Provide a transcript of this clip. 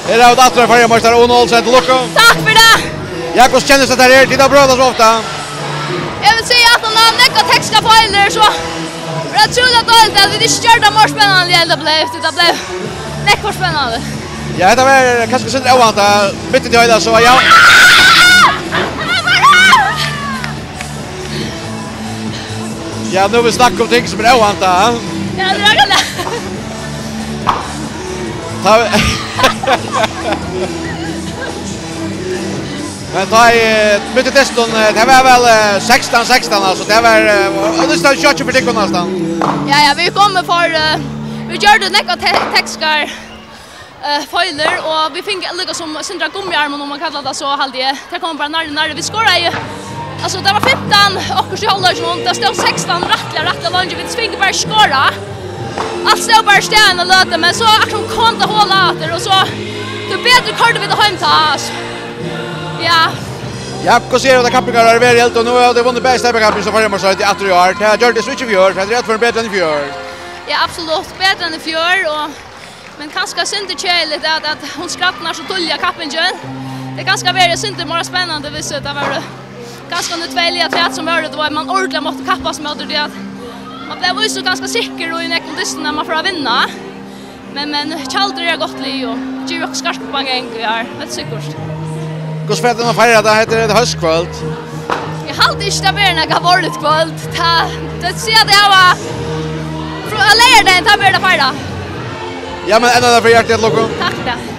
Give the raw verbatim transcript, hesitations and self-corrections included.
Her hava vit aftur ein føroyameistara, Una Olsen, til lukku. Takk fyri tað. Ja, hvussu kennist hetta her? Tit hava prøvað tað so ofta. Eg vil siga, at hann hevur nógvar tekniskar feilir, so er tað trúliga deiligt, at vit ikki gjørdu tað meira spennandi, enn tað bleiv. Tað bleiv nógv for spennandi. Ja, hetta var kanska sindur óvæntað, mitt í tí heila, so ja. Ja, nú vil vit snakka um ting, sum er óvæntað, ha? Ja, tað er akkurát tað. Tá, men tá í, eh, mitt í testinum, eh, tað var væl, eh, sekstan sekstan, altso, tað var, eh, og tað er sjokk fyri tykkum næstan. Ja, ja, vit komu fyri, eh, vit gjørdu nógvar te-, tekniskar, eh, feilir, og vit fingu líka sum sindur av gummiarmum, um man kallar tað so, haldi eg. Tað kom bara nærri, nærri. Vit skoraðu, altso, tað var fimtan okkurt í hálvleikinum, tað stóð sekstan rættiliga, rættiliga leingi. Vit fingu bara ikki skorað. Alt stóð bara í staðin og løtu, men so akkurát kom tað hol aftur, og so, tí betri koyrdu vit heim tá, altso. Ja. Ja, hvussu er tað, kappingar har verið, og nú hava tit vunnið bæði steypakapping og føroyameistaratitulin aftur í ár. Tað gjørdi tað so ikki í fjør, tað er eitt for betri enn í fjør. Ja, absolutt, betri enn í fjør, og men kanska sindur keðiligt at, at hon skrædnar so tíðliga, kappingin. Tað er kanska verið sindur meira spennandi, viss tað var kanska nú tvey lið afturat sum vóru, tá man ordiliga mátti kappast móti tí at man bleiv so kanska sikkur í nógvum dystum at man fór at vinna. Men, men Tjaldur er gott lið og gevur okkum skarpt upp á gang í ár, heilt sikkurt. Hvussu fer tað at feira tað? Hetta er eitt hóskvøld. Eg haldi ikki, tað verður nakað vorligt kvøld. Tað, tað siga tey hava frá leygardagin, tá verður tað feirað. Ja, men enn eina ferð hjartaliga til lukku. Takk fyri tað.